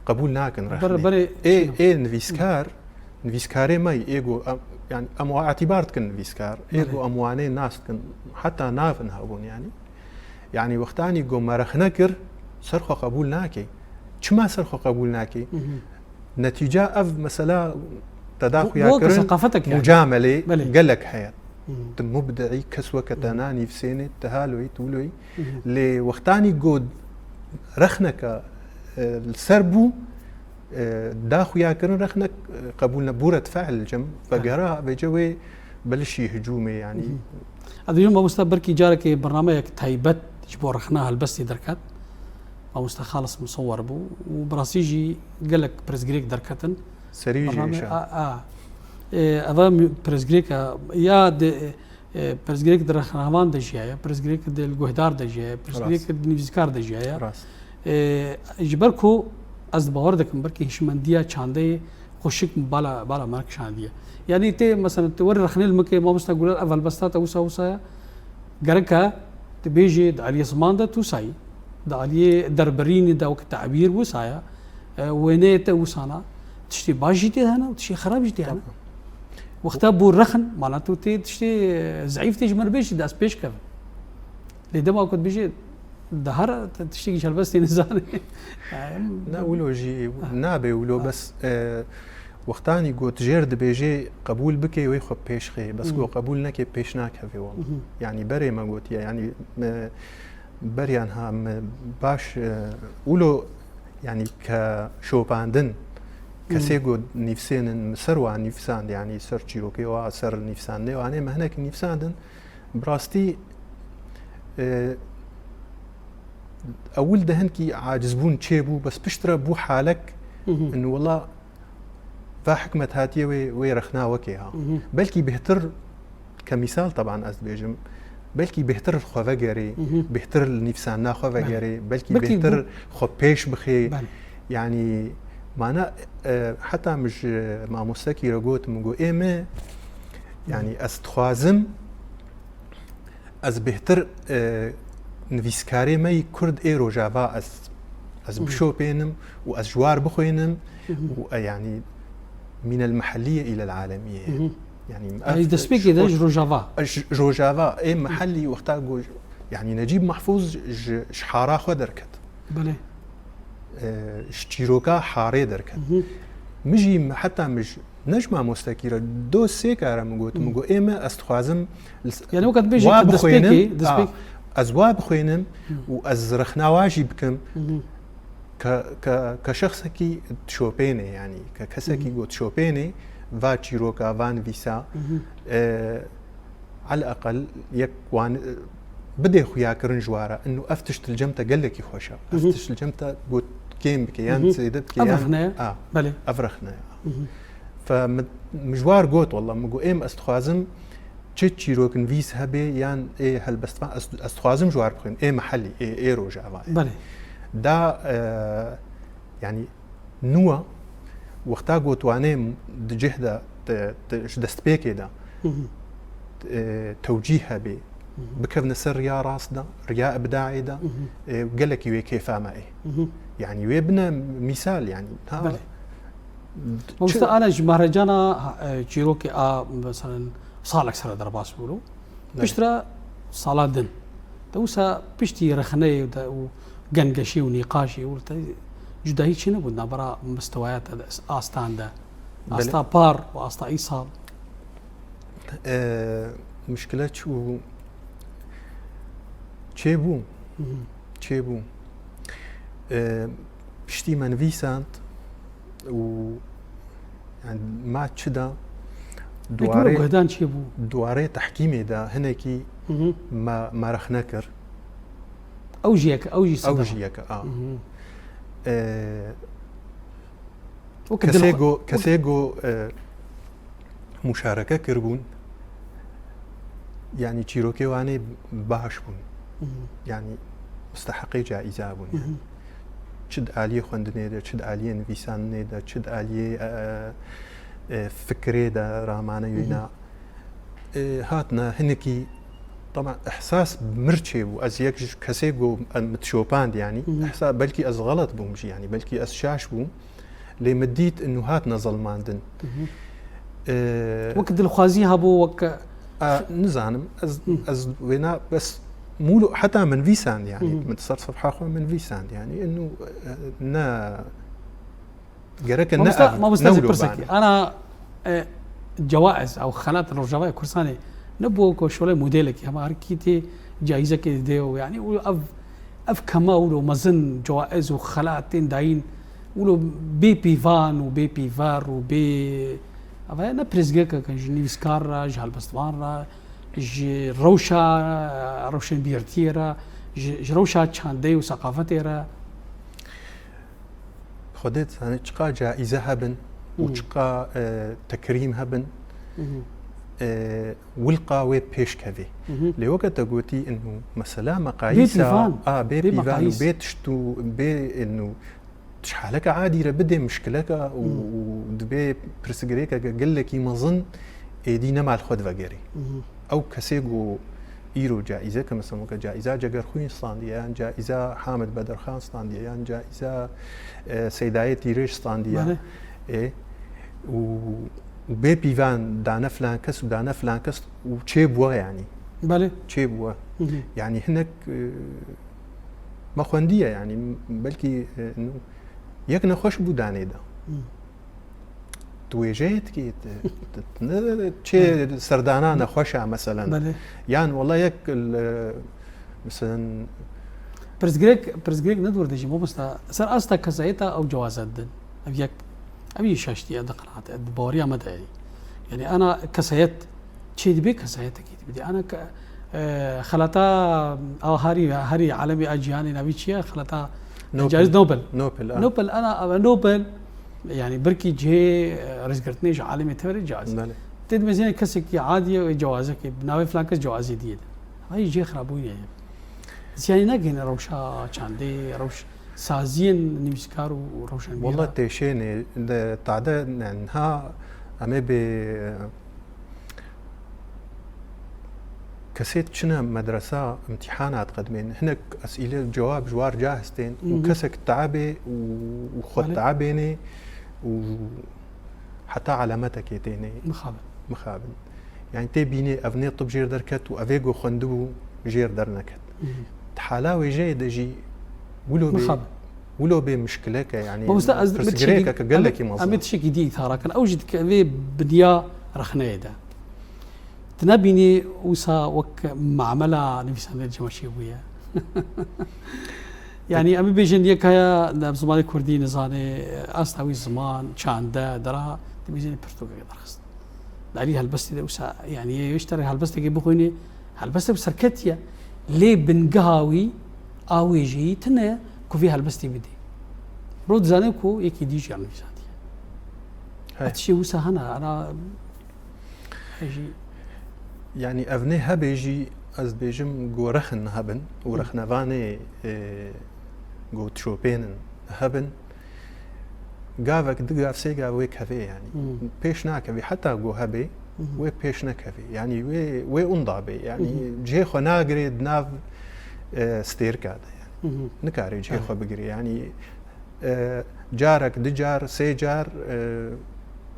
qebûl nakin rexnê. Berê, berê Ê, çi? Ê nivîskar, nivîskarê me yî, ê go em, yanî em wa îtîbar dikin nivîskar. Ê go em wanê nas dikin. Heta navin hebûn yanî. Yanî wextanî go me rexne kir, ser xwe qebûl nake. Çima ser xwe qebûl nake? Netîca ev mesela tedawî ya kirin, seqafetek yani. Mucamelê gelek heye. Tu mubdi'î kes weke te nanîvsênê, tu haloyî, tu wiloyî. Lê wextanî go rexneke, e, li ser bû, e, da xuya kirin rexnek, e, qebûl ne, bûret fe'l cem, vegera vêce wê belişî hicûmê yanî. Ez dibêjim mamoste belkî carekê bernameyek taybet ji bo rexna helbestê derket. Mamoste Xalis Musewwer bû û bi rastî jî gelek pirsgirêk derketin. Serî jî Bername-, êşa. A, a. E, eva mü-, pirsgirêka ya de, e, pirsgirêk di rexnavan de jî heye, pirsgirêk di li guhdar de jî heye, pirsgirêk Rast. Di nivîskar de jî heye. Rast. E, ji ber ku ez bawer dikim belkî hişmendiya çandeyê xweşik bala, bala me kişandiye. Yanî tê, mesela, tu werî rexnê li min ke, mamoste Gulal, ev helbesta te wisa wisa ye. Gerek e, tu bêjî, di aliyê ziman de tu wisa yî. Di aliyê derbirînê de wek tebîr wisa ye. E, wêneyê te wisa ne. Tiştê baş jî tê hene û tiştê xerab jî tê hene. Wexta bû rexin, mana tu tê tiştê, e, zeîf tê ji min re bêjî, dest pêş kevin. Lê dema ku dibêjê, Dahar tiştekî ji helbestê nizane. Ne wilo jî nabe wilo, bes, e, wextanî got jêr dibêjê qebûl bike wê xwe pêş xê. Bes go qebûl neke pêş nakeve wala. Yanî berê me gotiye, yanî me beriyan ha me baş, e, wilo yanî ke şopandin, kesê go nivîsênin, mi ser wan nivîsand, yanî ser çîrokê wa, ser nivîsandê wan ê me hinek nivîsandin. Bi rastî, e, ewil de hinkî acizbûn çêbû, bes piştre bû halek, in wela va hikmet hatiye wê, wê rexna wekê ha. Belkî bêhtir, ke mîsal teban ez dibêjim, belkî bêhtir li xwe vegerê, bêhtir li nîvsanina xwe vegerê, belkî bêhtir xwe pêş bixê. Belê. Yanî, mana, e, heta min ji mamostekî re got, min got, ê me, yanî, ez dixwazim, ez bêhtir, e, nivîskarê me yî Kurd ê Rojava ez, ez bişopênim û ez ji war bixwînim û, e, yanî, mînel mehelliyê îlel alemiyê. Yanî, Ay, ev destpêkê de ji Rojava. Ji Rojava, ê mehellî wexta got, yanî, Necîb Mehfûz ji, ji hara xwe derket. Belê. E, ji çîroka harê derket. Min jî, heta min ji, ne ji mamostekî re, do sê kare min got, min got, ê me ez dixwazim li s-, Yani wekî dibêjî wa ki bixwînim, destpêkê, destpêk- a, ez wa bixwînim û ez rexna wa jî bikim ke, ke, ke şexsekî dişopênê, yanî ke kesekî got dişopênê, va çîroka, va nivîsa, e, Eleqel yek wan, e, bidê xuyakirin ji wara. Inu ev tişt li cem te gelekî xweş e. Ev tişt li cem te got kêm bike, yan zêde bike, Ev yan rexne ye. A, Belê. Ev rexne ye. Fe min, min ji war got, wallah, min got, êm ez dixwazim çi çîroknivîs hebe yan ê helbestvan, ez, ez dixwazim ji war bixwînim, ê mehellî, ê, ê rojava. Belê. Da, e, yanî nû e, wexta ku tu wanê di cih de, te, te, ji destpêkê de, Hı hı. e, tewcîh hebe, Hı hı. bikevne ser riya rast de, riya ibdaê de, Hı hı. e, gelekî wê kêfa me ê. Hı hı. Yanî wê bine mîsal, yanî, ha, Belê. Mamoste, ana ji mehrecana, e, çîrokê a, meselen, salek sere derbas bû. Belê. Piştre sala din. Te wisa piştî rexneyê de û gengeşî û nîqaşî û te cudahî çi nebû navbera mistewaya te de, astan de. Belê. Asta par û asta îsal. E, muşkile çi bû? Çêbû. Hı hı. Çêbû. E, piştî me nivîsand û, yani, ma çi da Peki, wilo guhdan çêbû? Duwarê tehkîmê de hinekî Hı hı. me, me rexne kir. Ew jî yek, ew jî Ew sedema. jî yek, a. Hı hı. E, Weke Kesê dilxwe-, go, weke kesê go, e, muşareke kiribûn, yanî çîrokê wanê baş bûn. Mhm. Yanî musteheqê caîza bûn, yanî. Mhm. Çi di aliyê xwendinê de, çi di aliyê nivîsandinê de, çi di aliyê, e, e, fikrê de, ramane Mhm. wîna. E, hatine hinekî, tama, ihsas mir çêbû. Ez yek ji kesê go em mitşopand, yanî. Mhm. Ihsa-, belkî ez xelet bûm jî, yanî, belkî ez şaş bûm. Lê min dît inu hatine zilmandin. Mhm. E, Wek dilxwazî hebû, wek A, nizanim, ez, Hı. ez wêna bes mûlo heta min vîsand, yanî, Hı hı. min ser sefha xwe min vîsand, yanî, inu, e, ne, gereke ne Mamosta, av-, mamosta ne ji wilo pirsek bane. Ana, e, cewaiz ew xelat Rojavayê Kurdistanê ne bo ku şolê modelekî hema her kî tê caîzekê dide û, yanî, û ev, ev kema wilo mezin cewaiz û xelat tên dayîn wilo bê pîvan û bê pîver û bê, ev ne pirsgirêkeke ji nivîskar re, ji helbestvan re, ji rewşa rewşenbîrtiyê re, ji, ji rewşa çandeyê û seqafetê re. Xwedê dizane çiqa caîze hebin û Hmm. çiqa, e, tekrîm hebin, Hmm. e, wilqa wê pêş kevê. Hmm. Lê weke te gotî, inu mesela Bê meqayîsa, pîvan. a, bê Bê pîvan û meqayîs. bê tişt û bê, inu, ji haleke adî re bidê mişkileke û, Hmm. û dibê pirsgirêkeke gelekî mezin êdî nema li xwe divegerê. Mhm. Ew kesê ku îro caîze ke, mesela, weke caîza Cegerxwîn standiye, yan caîza Hamid Bedirxan standiye, yan caîza, e, Seydayê Tîrêj standiye. Belê. Ê, û, û bê pîvan dane filan kes û dane filan kes û çêbûye, yanî. Belê. Çêbûye. Mhm. Yanî hinek, e, me xwendiye, yanî, belkî, e, nu, yek nexweş bû danê de. Mhm. Tu wêjeyê dikî, tu, tu, tu ne çê Belê. serdana nexweş e, meselen. Belê. Yan, wela yek, l-, meselen, Pirsgirêk, pirsgirêk ne dûr de jî, mamosta. Ser asta kesayeta ew cewaze didin. Ev yek, ev yê şaştî ye, di qenaet, di baweriya me de ye. Yanî ana kesayet çê dibe, kesayetekî dibe. Ana ke-, e, xelata a herî, herî alemê a cîhanê navî çi ye? Xelata Nobel. Caîz Nobel. Nobel, a. Nobel, ana, ev Nobel, yanî birkî cihê, e, rêzgirtinê ji alemê tevere caîz. Belê. Tê dimezîne kesekî adî ye û cewazekê, bi navê filan kes cewazê diyê de. Vay cihê xirabûyî ye. Ziyanî nagihîne rewşa çandê, rewş saziyên nivîskar û rewşenbîra. Wela têşênê de tade ne niha em ê bê kesê çine medresa imtîhana diqedimên. Hinek esîle cewab ji war cahistên û Mhm. kesek teebê û, û xwe Belê. teebênê û heta elemetekê tênê Mixabin. mixabin. Yani tê bînê ev nê tib jêr derket û evê ku xwendibû jêr derneket. Mhm. Di hala wêjeyê de jî wilo bê, Mixabin. wilo bê mişkileke, yani Mamoste, ez pirsgirêkeke gelekî mezin. Em ê tiştekî dî îtara kin. Ew jî dike vê binya rexneyê de. Tu nebînî wisa wek mamela nivîsandinê cemaşê bûye. Yani em ê bêjin yek heye li zimanê kurdî nizane, asta wî ziman, çande, dira, dibêjin pirtûkeke derxist. Di alî helbestê de wisa, yani yê ji te re helbestekê bixwînê, helbestek bi serketî ye. Lê bingeha wî a wêjeyî tune ye ku vê helbestê bidê. Mirov dizane ku yekî dî jî nivîsandiye. Hey. Ev tiştê wisa hene, ana, jî Yanî ev nê hebê jî ez dibêjim ku rexin hebin û rexnevanê, e, ku dişopênin hebin. Gavek, du gav, sê gav wê kevê yanî. Hmm. Pêş nakevê, heta ku hebê, Mhm. wê pêş nekevê. Yanî wê, wê unda bê. Yanî Mhm. cihê xwe nagirê di nav, e, stêrika de yanî. Mhm. Nikarê cihê Evet. xwe bigirê. Yanî, e, carek, du car, sê car, e,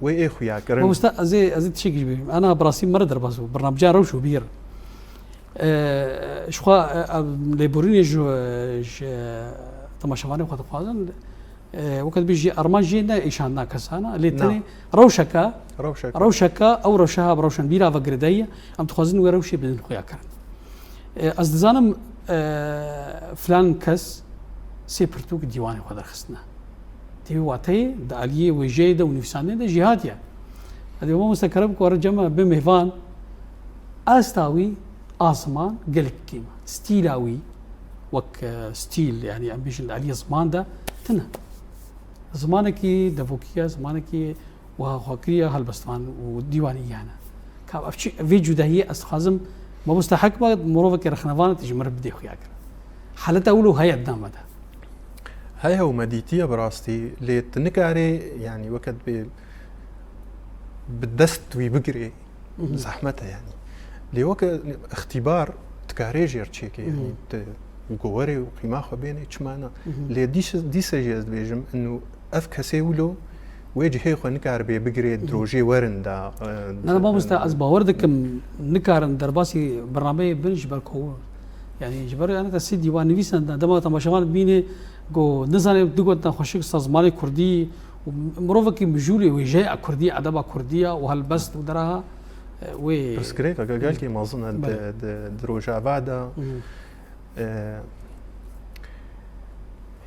wê ê xuya kirin. Mamosta, ez ê, ez ê tiştekî jî bêjim. Ana bi rastî me re derbas bû. Bernameca rewş û bîr. E, ji xwe, e, em lêborînê ji, ji temaşevanê xwe dixwazin. E, weke dibêjî armanc jê ne îşandina kesana, lê Na. tenê rewşeke, Rewşeke. rewşeke, ew rewşe ha bi rewşan bîra ve girêdayî ye. Em dixwazin wê rewşê bidin xuya kirin. E, ez dizanim, e, filan kes sê pirtûk dîwanê xwe derxistine. Tê wî wateyê di aliyê wêjeyê de û nivîsandinê de jî hatiye. Hadi mamoste kerem ku were cem me bi mêvan, asta wî a ziman gelek kêm e. Stîla wî wek, e, stîl, yanî em bêjin di aliyê ziman de tune. Zimanekî devokî ye, zimanekî wiha xwekirî ye, helbestvan û dîwanî yan e. Ka ev çi, vê cudahiyê ez dixwazim, mamoste hek be, mirovekî rexnevan e, tu ji min re bidê xuya kirin. Haleta wilo heye di nav me de. Heye û me dîtiye bi rastî, lê tu nikarê, yanî weke dibê bi dest wî bigirê, Mhm. zehmet e yanî. Lê weke îxtîbar dikarê jê re çêkê, yanî Mhm. tu gowerê û qîma xwe bênê, çima na? Mhm. Lê dîs-, dîse jî ez dibêjim, inu ev kesê wilo wê cihê xwe nikaribe bigirê, Mhm. di rojê werin de, e, Na, na, mamoste, ez bawer dikim, nikarin derbasî bernameyê bin ji ber ku, yanî ji ber, yanî te sê dîwan nivîsan de, dema temaşevan bîne ku nizane du gotina xweşik sa zimanê kurdî û mirovekî mijûlê wêjeya kurdî, edeba kurdî ya û helbest û deraha, e, wê Pirsgirêkeke gelkî mezin e di, Belê. di, di rojava de. Mhm. E,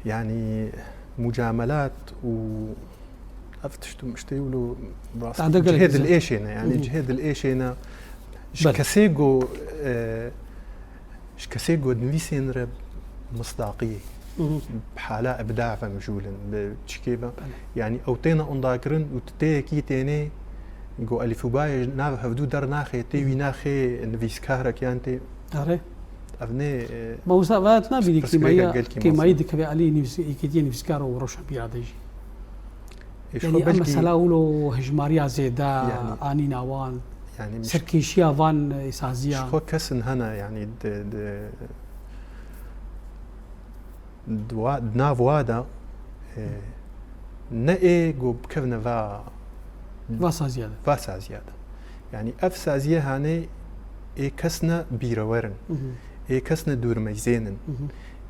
yanî mucamelat û ev tişt û miştê wilo rastî Ade gelek cihê güzel. dilêşê ne, yanî Mhm. cihê dilêşê ne. Ji Belê. kesê ku, e, ji kesê ku nivîsên re misdaqiyê, Mhm. bi hala ibda ve mijûl in, bi çikê ve. Belê. Yanî ew têne undakirin û tu tê yekî tênê ku elîf û bayê nav hevdû dernaxê, tê wî naxê nivîskarek yan tê Erê. Ev ne, e, Mamosta, va tu nabînî pirsgirêka kêmaya, gelkî kêmayî mezin. dikeve alî nivîs-, yekîtiyê nivîskar û rewşenbîra de jî. Ê, ji Yanî xwe em belkî mesela wilo hejmariya zêde, Yanî anîna wan, yanî miş- serkêşiya van, e, saziya. Ji xwe kesin hene, yanî di, di, di wa-, di nav wa de, e, ne ê ku bikevine va Va saziya de. va saziya de. Yanî ev saziyê hanê ê kesne bîrewer in, Mhm. ê kesne dûrmeyzên in, Mhm.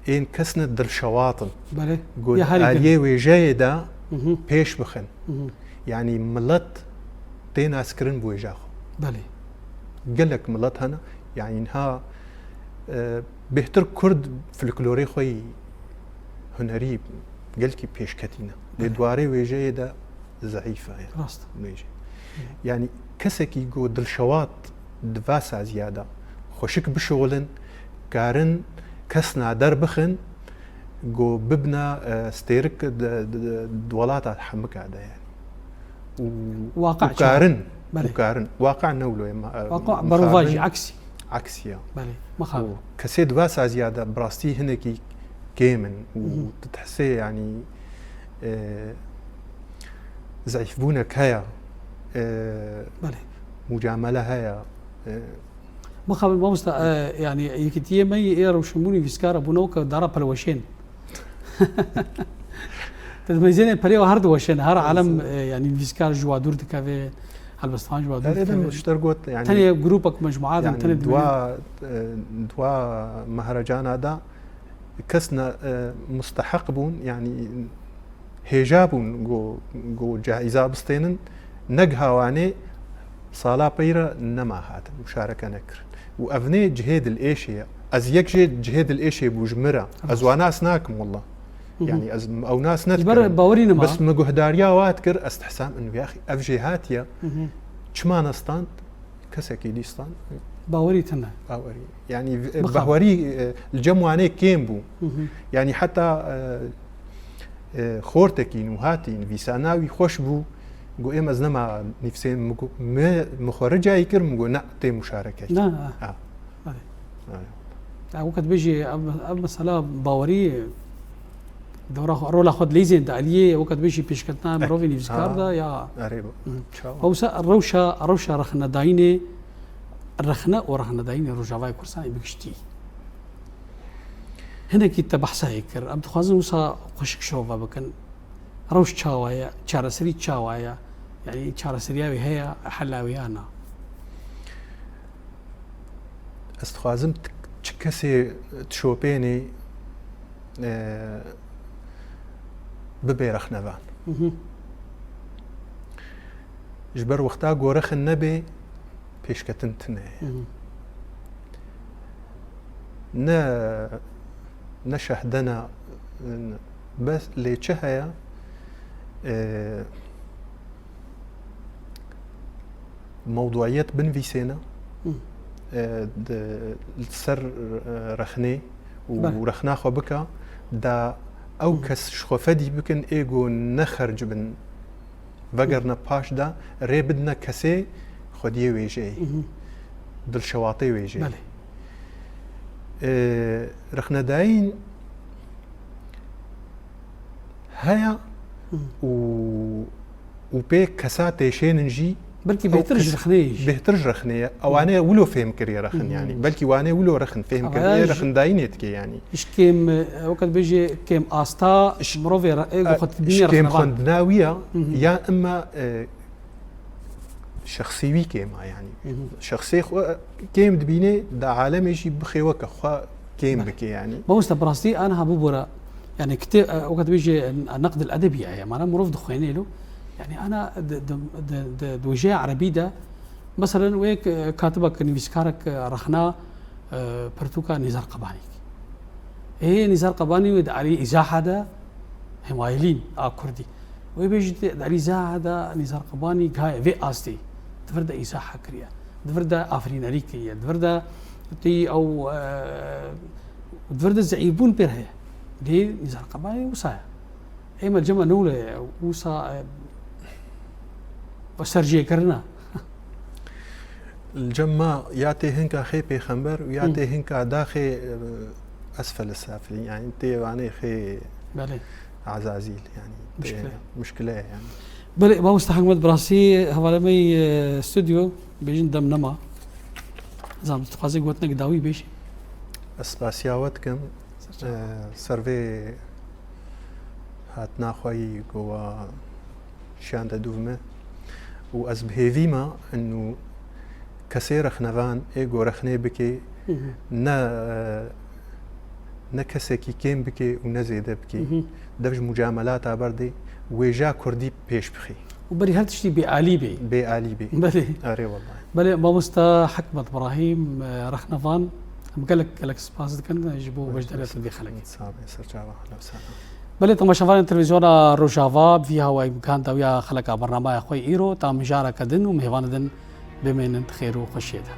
ên kesne dilşewat in. Belê. Ku Ya di herî aliyê wêjeyê de Mhm. pêş bixin. Mhm. Yanî milet tê naskirin bi wêja xwe. Belê. Gelek milet hene. Yanî niha, e, bêhtir Kurd folklorê xwe yî hunerî gelkî pêşketî ne. Lê Belê. di warê wêjeyê de zeîf e, yanî. Rast. Wêjê. Hı. Yanî kesekî ku dilşewat di va saziya de xweşik bişolin, karin kesna derbixin, ku bibna, e, stêrik di, di, di welata hemika de, yanî. Û, Waqi û çi? karin, Belê. û karin. Waqi ne wilo ye, ma-, Waqi mixabin berovajî, aksî. Aksî ya. Belê, mixabin. Û kesê di va saziya de bi rastî hinekî kêm in û Mhm. tu dihesê, yanî, e, zeîfbûnek heye, e, Belê. mucamele heye, e, Mixabin mamosta, e, yanî yekîtiyê me yê ê rewşenbûnî nivîskar e, bûne weke dara pelweşên. Te dimeyzêne pelê her diweşin, her alem, Maalesef. e, yanî nivîskar ji wa dûr dikeve, helbestvan ji wa dûr Her dikeve. edem ji te re got, yanî, Tenê grûpek mecmuat in, yanî tenê dua, e, dua meherecana da kesna, e, musteheq bûn, yanî hêja bûn ku, ku caîza bistênin, negiha wanê sala peyre nema hatin, muşareke nekirin. Û ev nê cihê dilêşê ye. Ez yek jê cihê dilêşê bû ji min re. Ez Rast. wa nas nakim wela. Hı hı. Yanî ez ew nas Ji ber nedikerim. bawerî nema. Bes min guhdariya wa dikir, ez dihesam in yaxî ev jê hatiye. Hı hı. Çima nestand? Kesekî dî stand. Bawerî tune. Bawerî. Yanî v-, Bixwe. bawerî, e, li cem wanê kêm bû. Hı hı. Yanî heta, e, e, xortekî nû hatî nivîsana wî xweş bû. Got, ê, ez nema nivîsên, min got, me, min xwe ricayî kir, min got, ne, tê muşarekeyê. Ne, ha. Ha. Belê. Belê. Ya, weke dibêjî, ev, ev mesela bawerî, dewra xwe, rola xwe dileyzên di aliyê, weke dibêjî pêşketina mirovê nivîskar de, ya. Erê, çawa? Wisa rewşa, rewşa rexnedayînê, rexne û rexnedayînê Rojavayê Kurdistanê bi giştî. Hinekî te behsa yê kir. Em dixwazin wisa xweşik şirove bikin. Rewş çawa ye? Çareserî çawa ye? Yanî çareseriya wê heye, hela wê ya na? Ez dixwazim t-, çi kesê tişopênê, e, bibê rexnevan. Hı hı. Ji ber wexta gorexin nebê, pêşketin tune ye. Hı hı. Ne, ne şehdena, bes lê çi heye? E, mewduiyet binivîsêne, Hı. e, di, li ser, e, rexnê û Belê. rexna xwe bike, da ew Hı. kes ji xwe fedî bikin, ê ku ne xerc bin, vegerine paş de rê bidine kesê xwediyê wêjeyê, Hı hı. dilşewatê wêjeyê. Belê. E, rexnedayîn heye Hı. û, û pê kesa têşênin jî Belkî ew bêhtir ji kes rexneyê jî. bêhtir ji rexnê ye. Ewanê wilo fêm kiriye rexin Hı hı. yanî. Belkî wanê wilo rexin fêm Ewa kiriye, ya jî rexindayînê dike yanî. Ji kêm, e, weke dibêjê kêm asta Ş-, mirovê re-, ê, e, xwe dibînê ji kêm rexnevan. xwendina wî ya, Hı hı. ya emma, e, şexsî wî kêm a yanî. Hı hı. Şexsê xwe kêm dibînê, da alemê jî bixê weke xwe kêm Belê. bike yanî. Mamoste, bi rastî aniha bibore, yanî kitêb, e, weke dibêjê, e, neqd el edebiya ye. Mana mirov dixwêne lo. Yanî ana di, di, di, di, di wêjeya erebî de, meselen wê k-, katibek, nivîskarek, e, rexna, e, pirtûka Nîzar Qebanî. Ê, Nîzar Qebanî wê di alî îzaha de, hêmayîlîn a kurdî. Wê bêjî di alî îzaha de Nîzar Qebanî gihaya vê astê. Di vir de îzaha kiriye. Di vir de afirînerî kiriye. Di vir de tê ew, e, di vir de zeîfbûn pêr heye. Lê Nîzar Qebanî wisa ye. Ê me cema newle ye. Wisa, e, serjêkirina. Li cem me ya tê hinka xê pêxember û ya Hı. tê hinka daxê, e, esfel safilîn, yanî tê wanê xê Belê. Ezazîl, yanî tê Muşkile. muşkile ye, yanî. Belê, mamoste Hikmet, bi rastî hevalê me yê, e, stûdyo, bêjin dem nema. Zam, tu dixwazî gotinek dawî bêjî? Ez spasiya we dikim. Ser çava. E, ser vê hatina xwe yî ku we şiyande dûv me û ez bi hêvî me û kesê rexnevan ê ku rexnê bikê, Hı hı. ne, ne kesekî kêm bikê û ne zêde bikê. Hı hı. Dev ji mucamelata berdê, wêja kurdî pêş bixê. Û berî her tiştî bêalî bê. Bêalî bê. Belê. Erê wellahî. Belê, mamosta Hikmet Brahîm, e, rexnevan, em gelek, gelek spas dikin ji bo Belê, beşdariya te vê xelekê. Sağ be, ser çava, hello, sağ ol. Belê, temaşevanên televîzyona Rojava, bi vî hawayî em gihan dawiya xeleka bernamaya xwe yê îro, ta mijareke din û mêvanê din bimînin di xêr û xweşiyê de.